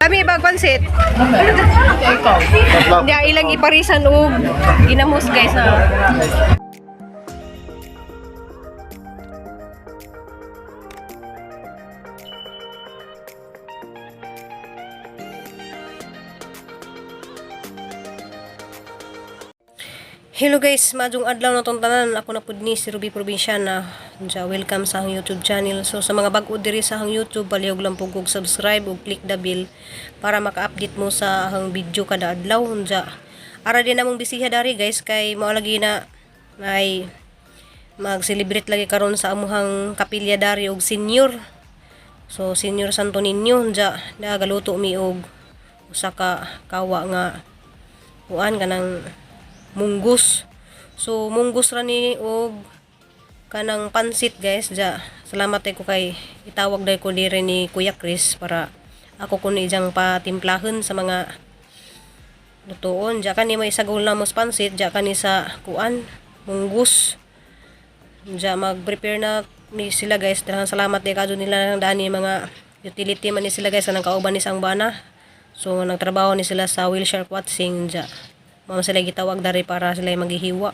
Kami ibag pansit. Hindi, ilang iparisan og ginamos, guys, na. Hello guys, maadjong adlaw na tong tanan. Ako na pud ni si Ruby Provinciana. Unsa, welcome sa akong YouTube channel. So sa mga bag-o diri sa akong YouTube, palihog lang pud kog subscribe ug click the bell para maka-update mo sa akong video kada adlaw. Unsa, ara din namong bisiha dari, guys, kay mao lagi na ay mag-celebrate lagi karon sa amuhang kapilya dari og senior. So Senior Santo Niño, unsa, nagaluto mi og usa ka kawa nga kuan kanang munggus. So munggus ra ni og kanang pansit, guys, ja. Salamat ko kay itawag dai ko diri ni Kuya Chris para ako kuno ijang patimplahon sa mga lutuon. Ja kani may isagol na mos pansit, ja kani sa kuan munggus. Ja mag-prepare na ni sila, guys. Daghang salamat di kadto nila ng dani mga utility man ni sila, guys, nang kauban ni sang bana. So nagtrabaho ni sila sa Wilshire Quatsing, ja. Mao sila gitawag dari para sila maghihiwa.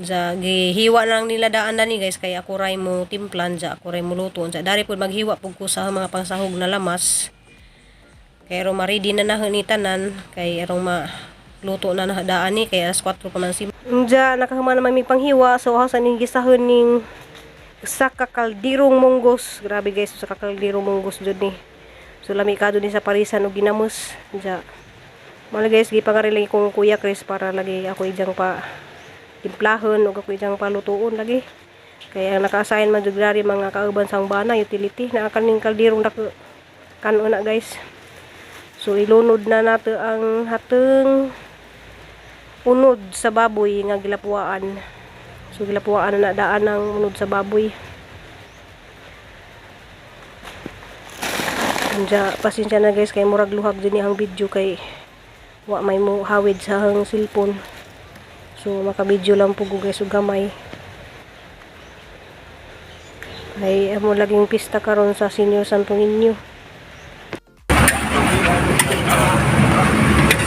Ja gihiwa lang nila daan dani, guys, kay ako ray mo timplan, ja ako ray mo luto. Ja dari pud maghiwa pud ko sa mga pangsahog na lamas. Kay aron ma-ready na na ni tanan, kay aron ma luto na na daan ni kay alas 4 pa man si. Ja nakahuman naman mi panghiwa, so ako sa ning gisahon ning usa ka kaldirong munggos. Grabe, guys, usa ka kaldirong munggos jud ni. So lami kado ni sa parisan og ginamos. Ja. Mao guys, gipangari lagi kong Kuya Chris para lagi ako ijang pa timplahon ug ako ijang palutuon lagi. Kaya ang naka-assign man jud dari mga kauban sang bana utility na kaning kaldirong dako kanon na, guys. So ilunod na nato ang hateng unod sa baboy nga gilapuan. So gilapuan na na daan ang unod sa baboy. Anja, pasensya na, guys, kay murag luhag din ang video kay wa may mo hawid sa hang cellphone. So maka-video lang po ko, guys, ug gamay. Ay amo laging pista karon sa Senior Santo Niño.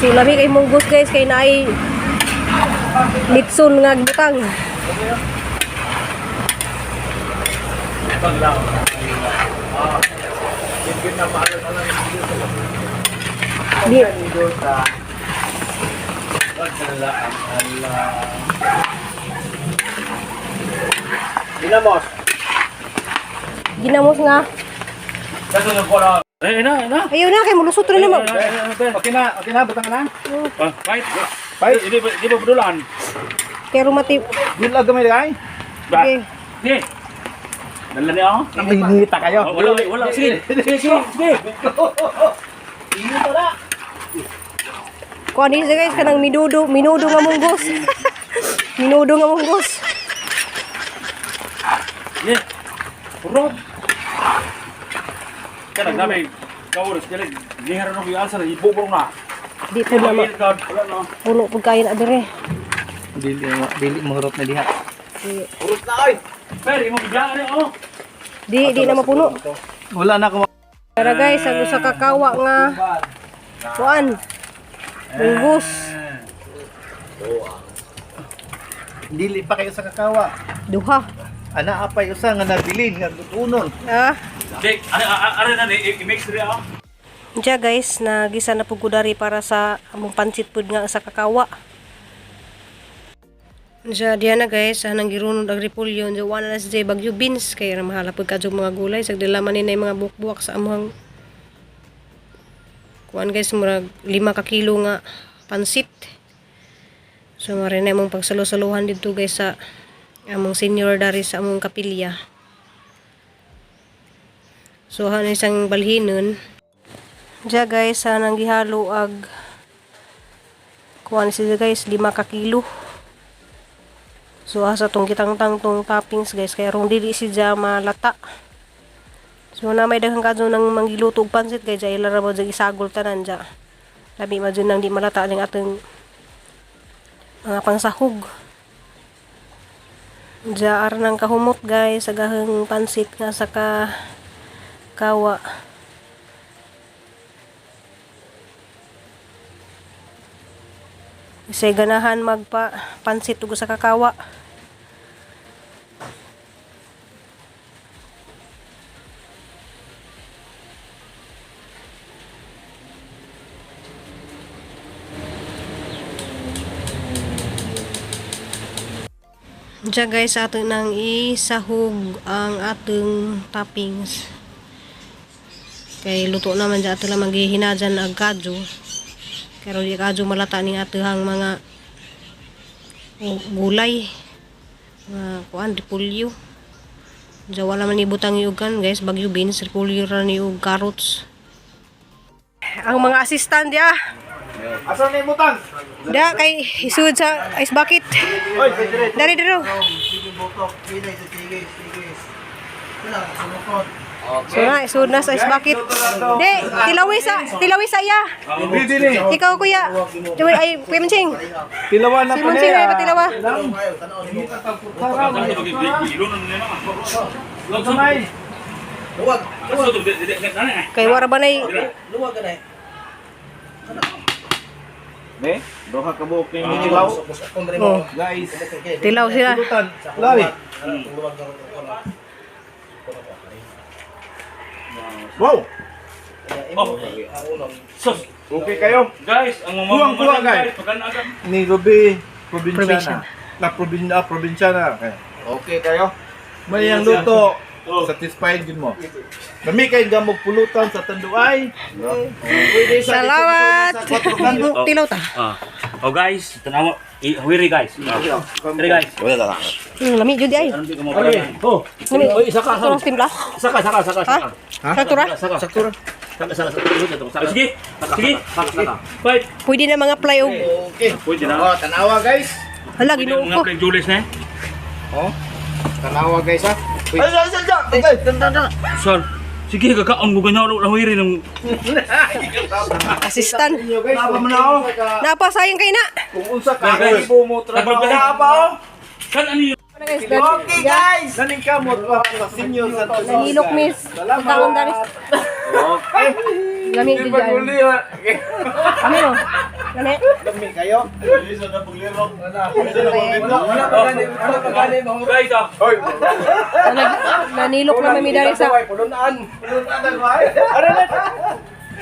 So lami kay munggos, guys, kay naay litson nga butang. Di, Dinamos. Ginamos nga. Eh, na, na. Ayaw na kay mulusot rin naman. Okay na, butang na. Ah, fight. Fight. Hindi ba budulan? Pero mati Bulag gamay kay. Ba. Okay. Sige. Dala niya ako. Inita kayo. Oh, wala, wala. Sige, sige, sige, sige. Inita na. Kuan ni siya, guys, kanang minudo, minudo nga munggos. Minudo nga munggos. Sige. Puro. Kaya nagsabi, kau udah sekali, lihar na yung alsa, ibubong na. Di po na ma Wala na. puno pud kayo na dire. Dili dili mahurot na diha. Di Urot na oy. Pero, imo biglaan eh, oh. di, di na mapuno. Wala na ko Tara guys, ang usa ka kawa nga kuan. Munggos. Dili pa kayo sa kakawa. Duha. Ana apay usa nga nabilin nga lutunon. Ah. Jake, ano na, i-mix rin ako. Diya guys, nagisa na pud ko dari para sa among pansit pud nga sa kakawa. Diya diya na, guys, anang girunod ang repolyo, diya wala na si Bagyo beans kay ra mahala pud kadtong mga gulay sag dila man ni mga buwak-buwak sa among kuan, guys, murag 5 ka kilo nga pansit. So mare na among pagsalo-saluhan didto, guys, sa among senior dari sa among kapilya. So ano isang balhinon. Diya guys, nang gihalo ag kuan siya, guys, 5 ka kilo. So asa tong gitangtang tong toppings, guys, kay aron dili siya malata. So na may daghang kadto nang manggiluto og pansit, guys, ay ila ra mo jud isagol tanan dya. Labi man jud nang di malata ning atong mga pangsahog. Diya ara nang kahumot, guys, sa gaheng pansit nga sa ka kawa. Say ganahan magpa pansit ug sa kakawa. Diyan guys, ato nang isahog ang atong toppings. Kay luto naman dyan ato lang maghihina dyan ag kadyo. Pero di kadyo malata ning atuhang mga gulay. Mga kuan, repolyo. Diyan wala man ibutang iugan guys, bagyo beans, repolyo ra ni ug carrots. Ang mga assistant diya. Asa na imutang? Da kay isud sa ice bucket. Oy, dire. Dari diri. So na, isud na sa ice bucket. Di, tilawi sa iya. Hindi dili. Ikaw kuya. Tiwi ay Kuya Munching. Tilawa na Si Munching ay patilawa. Kamay. Kay wara ba nay Ne, duha ka buok ni tilaw. Oh, Guys. tilaw sila. Pulutan. Lawi. Wow. Sus, Okay kayo. guys, ang mga Kuwang-kuwa, guys. Pagkanagan. Ni Ruby Probinsyana. probinsyana. Na probinsya, probinsyana. Okay kayo. May ang luto. Satisfied gid mo. Kami kay gamog pulutan sa Tanduay. Pwede sa Salamat. sa kwatro kanto. Tilaw ta. Ah. Oh guys, tanawa. Huwiri guys. Huwiri guys. Lami jud ay. Anong di ka mapala? Oh, Lami. Oy, saka, Sakto timpla. saka, saka, saka, Ha? saka. Sakto ra? Saka, saka. Saka, saka, saka. Sige, sige. Fight. Pwede na mga apply og Okay. Pwede na. Oh, tanawa guys. hala Pwede Ginoo mga ko. play Julius na eh. Oh. Tanawa guys ha. Ay, ay, ay, ay. Sir, sige, kakaon ko ganyan ulit huwiri ng... Assistant. Napa mo na oh. Napa sayang kay na. Kung unsa ka Guys, mo mo trabaho. Napa oh. Kan ano yun? Okay guys. Naning kamot pa sa senior sa Nangilok miss. Pagkaon daris. Okay. Lami jud ay. Kami no. Lami. Dami kayo. Wala pa gani, wala pa gani. Guys ah. Hoy. Nanilok na mami dari sa.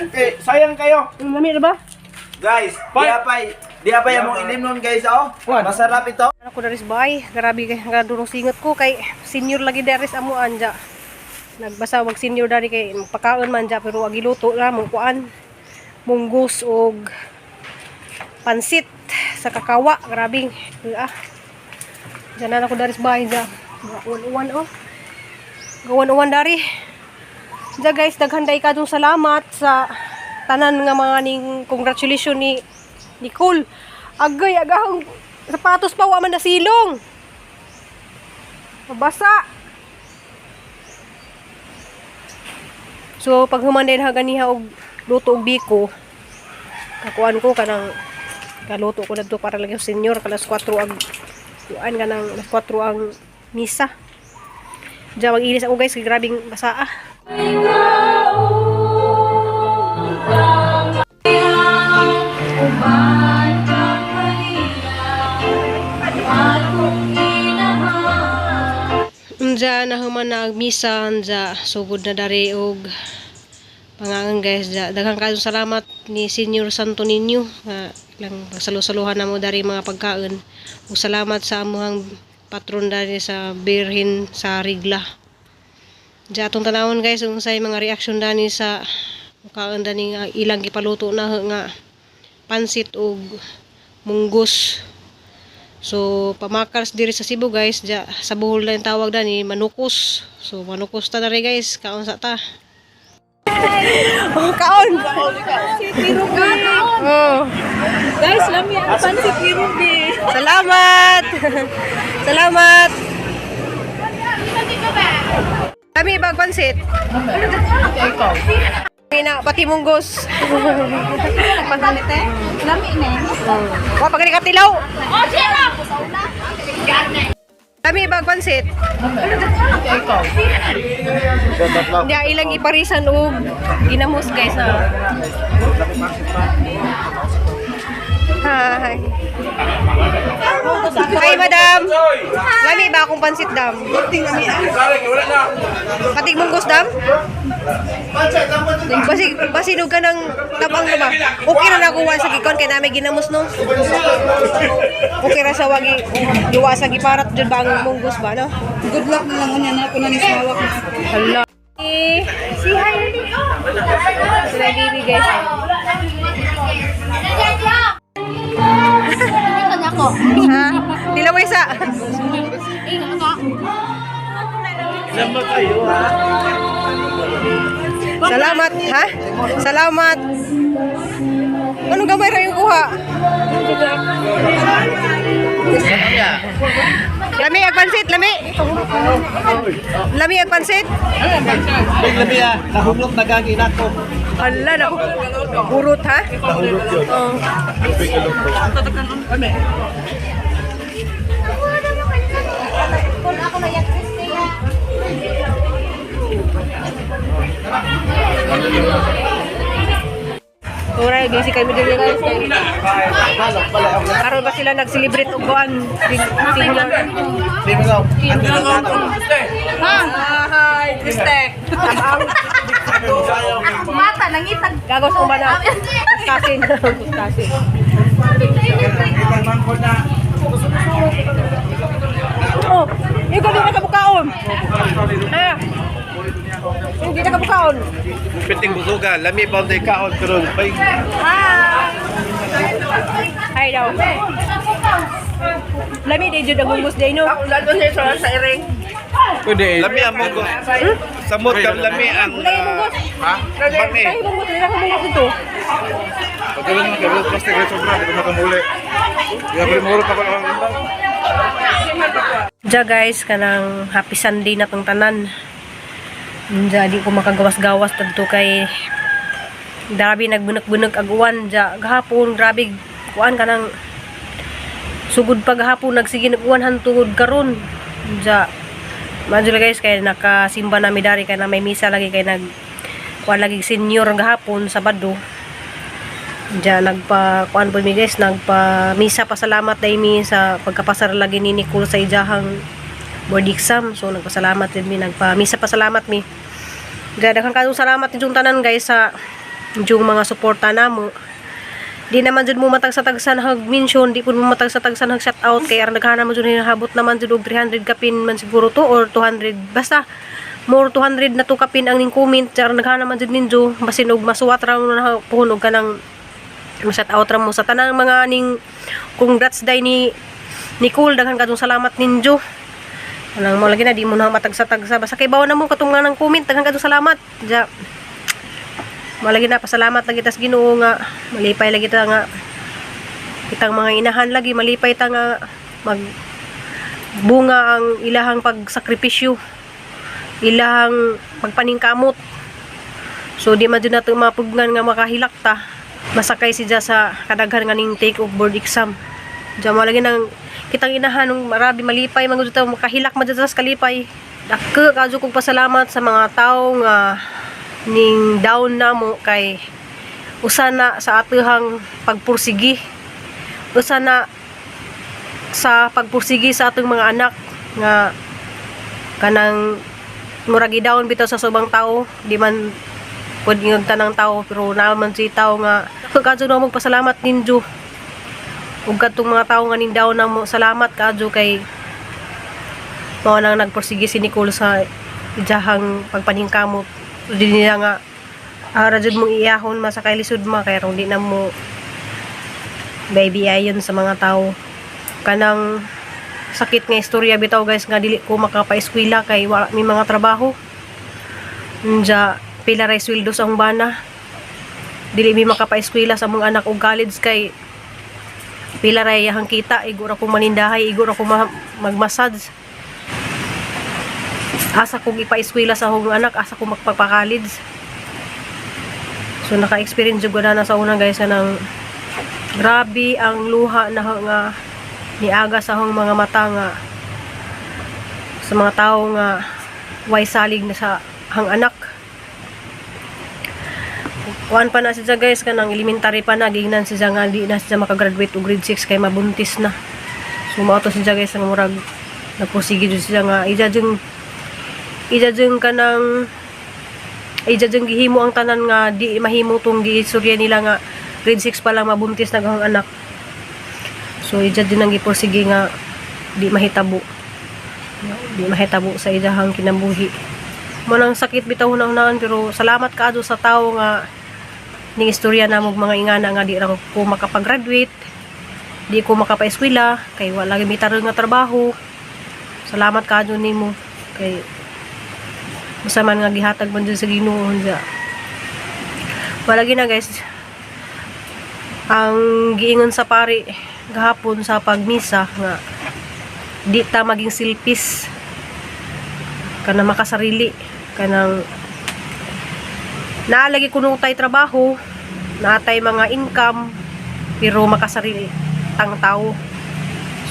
Okay, sayang kayo. Lami ra ba? Guys, di apay among ilim nun guys oh. Masarap ito. Ano ko daris bay, grabe kay nga durong singot ko kay senior lagi daris amo anja. Nagbasa wag senior dari kay pakaon man ja pero ag giluto ra mo kuan. Munggus og pansit sa kakawa, grabe. Ah. Diyan na ako daris bay ja. Gawan-uwan oh. Gawan-uwan dari. Ja guys, daghan day kadtong salamat sa tanan nga mga ning congratulations ni Nicole. Agay agahong sapatos pa wa man nasilong. Mabasa. So pag human din haganiha og luto og biko, kakuan ko kanang kaluto ko dadto para lang yung senior kalas 4 ang kuan kanang alas 4 ang misa. Diyan mag-ilis ako guys, kay grabing basa ah. Unja na human na ang misa unja sugod na dari og pangangan guys ja daghang kaayo salamat ni Senior Santo Niño nga lang pagsalusaluhan namo dari mga pagkaon ug salamat sa amuhang patron dari sa Birhen sa Rigla. Ja atong tanawon guys unsay mga reaksyon dani sa mukaon dani nga ilang gipaluto na nga pansit ug munggus. So pamakars diri sa Cebu guys, ja, sa Bohol na yung tawag dani, manukos. So manukos ta diri guys, kaon sa ta. Oh, kaon. Oh. Guys, lami ang pansit ni Ruby. Salamat. Salamat. Kami bag pansit. Kami na pati munggos. Lami na eh. Wa pa gani katilaw. Oh, Jera! Kami bag pansit. Hindi ilang iparisan og ginamos guys na. Hi. Hi, madam. Lami ba akong pansit, dam? Patig munggos, dam? Basi, basinog ka ng tabang na ba? Okay na nakuha sa gikon kay nami ginamos, no? Okay ra sa wagi duwa sa giparat jud ba ang munggos ba, no? Good luck na lang unya na ako na ni sawak na ako. Hala. Si hi. Sila baby guys. Ha? Dilaway sa. Salamat, ha? Salamat. Anong gamay ra yung kuha? Lami ang pansit, lami. Lami ang pansit. Lami ah, nahulot na gagi nako. Ala na. Burot ha? Nahulot yun. Oo. Ora, gisi kami diri guys. Karon ba sila nag-celebrate og kuan senior? Hi, Kriste. Mata nangitag. Gagos ko ba na? Kasin. Kasin. Oh, ikaw di na kabukaon. Ah. Hindi na kabukaon. Piting busuga, lami pa ang kaon pero pay Hi. Hi daw. Lami day jud ang munggos day no. lami ang munggos. Samot kam lami ang Lami munggos. Ha? Bani. Ay munggos, dili ka munggos dito. Pagkaroon ng kabel plastic rin sobra, di ko makamuli. Di ako rin mahulot ako ng Ja guys, kanang happy Sunday na tong tanan. Ja di ko makagawas-gawas tadto kay grabe nagbunak-bunak ag uwan ja gahapon grabe kuan kanang sugod pa gahapon nagsige nag uwan hantugod karon. Ja Manjula guys kay nakasimba nami dari kay na may misa lagi kay nag kuan lagi senior gahapon Sabado. Diyan nagpa kuan po mi guys, nagpa misa pasalamat dai mi sa pagkapasar lagi ni Nicole sa ijahang board exam. So nagpasalamat din mi, nagpa misa pasalamat mi. Diyan daghan kayong salamat ninyong tanan guys sa inyong mga suporta namo. Di naman jud mo matagsa-tagsan hag mention, di pud mo matagsa-tagsan hag shout out kay aron daghan naman jud hinahabot naman jud og 300 kapin man siguro to or 200 basta more 200 na to kapin ang ning comment aron daghan naman jud ninyo basin og masuwat ra mo na puhon og kanang shout out ra mo sa tanang mga ning congrats day ni Nicole daghan kadtong salamat ninyo. Anang mo lagi na di mo na matagsa-tagsa basta kay bawa na mo katong nga ng comment daghan kadtong salamat. Ja. Malagi na pasalamat lagi tas Ginoo nga malipay lagi ta nga kitang mga inahan lagi malipay ta nga mag bunga ang ilahang pagsakripisyo ilahang pagpaningkamot. So di man jud nato mapugnan nga makahilak ta. Masakay si sa kadaghan nga ning take of board exam. Diyan mo lagi nang kitang inahan nung marabi malipay man gud ta makahilak man jud ta sa kalipay. Dako kadyo kog pasalamat sa mga tawo nga ning down namo kay usa na sa atuhang pagpursigi. Usa na sa pagpursigi sa atong mga anak nga kanang murag i-down bitaw sa subang tao di man pwede nga tanang tao pero naman si tao nga kadyo na magpasalamat ninyo ug kadtong mga tao nga nindaw na mo salamat kadyo kay mao nang nagporsige si Nicole sa ijahang pagpaningkamot. So, di niya nga ara jud mong iyahon masakay lisod ma kay rong di na mo baby ayon sa mga tao kanang sakit nga istorya bitaw guys nga dili ko makapa-eskwela kay wala mi mga trabaho. Unja pila ray sweldo sa akong bana. Dili mi makapa-eskwela sa mong anak og college kay pila ray iyahang kita, igo ra kong manindahay, igo ra kong magmassage. Asa kong ipa-eskwela sa akong anak, asa kong magpapa-college. So naka-experience jud ko na sa una guys kanang grabe ang luha na nga niaga sa akong mga mata nga sa mga tao nga way salig na sa hang anak. Kuan pa na siya guys, kanang elementary pa na, giingnan siya nga di na siya makagraduate og grade 6 kay mabuntis na. So mao to siya guys, ang murag nagpursige jud siya nga ija jung kanang ija jung gihimo ang tanan nga di mahimo tong giistorya nila nga grade 6 pa lang mabuntis na ang anak. So ija din ang gipursige nga di mahitabo. Di mahitabo sa ijahang kinabuhi. Mo nang sakit bitaw nang naan, pero salamat kaadto sa tawo nga ning istorya na mog mga ingana nga di ra ko makapag-graduate, di ko makapa-eskwela kay wala gyud mitarong nga trabaho. Salamat kaadto nimo kay basta man nga gihatag man jud sa Ginoo unsa. Wala na guys. Ang giingon sa pari gahapon sa pagmisa nga di ta maging selfish, kanang makasarili, kanang naalagi kuno tay trabaho, naatay mga income, pero makasarili tang tao.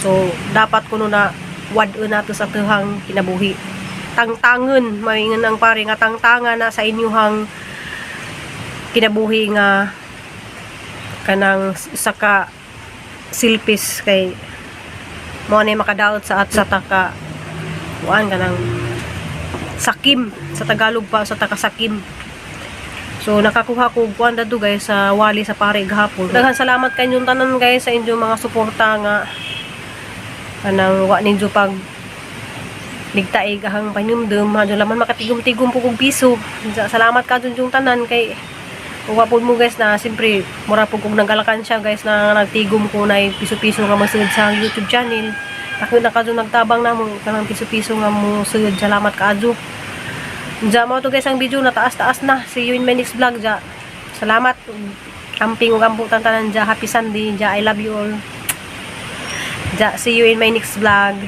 So dapat kuno na wad-on nato sa tuhang kinabuhi, tangtangon, maingon ang pare nga tangtanga na sa inyuhang kinabuhi nga kanang saka selfish kay mo na makadaot sa at sa taka kuan, kanang sakim sa Tagalog pa, sa taka sakim. So nakakuha ko kuan dadto guys sa wali sa pare gahapon. Daghan salamat kanyong tanan guys sa inyong mga suporta nga kanang wa ninyo pag ligtaig ahang panumdum hadyo laman makatigom-tigom po kog piso. Salamat ka yung tanan kay wa pud mo guys na siyempre mura pud kog nagalakan siya guys na nagtigom ko na piso-piso nga masud sa YouTube channel. Ako na kadyo nagtabang na mo kanang piso-piso nga mo sud. Salamat kaadyo. Ja, mo to guys ang video na taas-taas na. See you in my next vlog ja. Salamat. Amping ug ampo tanan ja. Happy Sunday ja. I love you all. Ja, see you in my next vlog.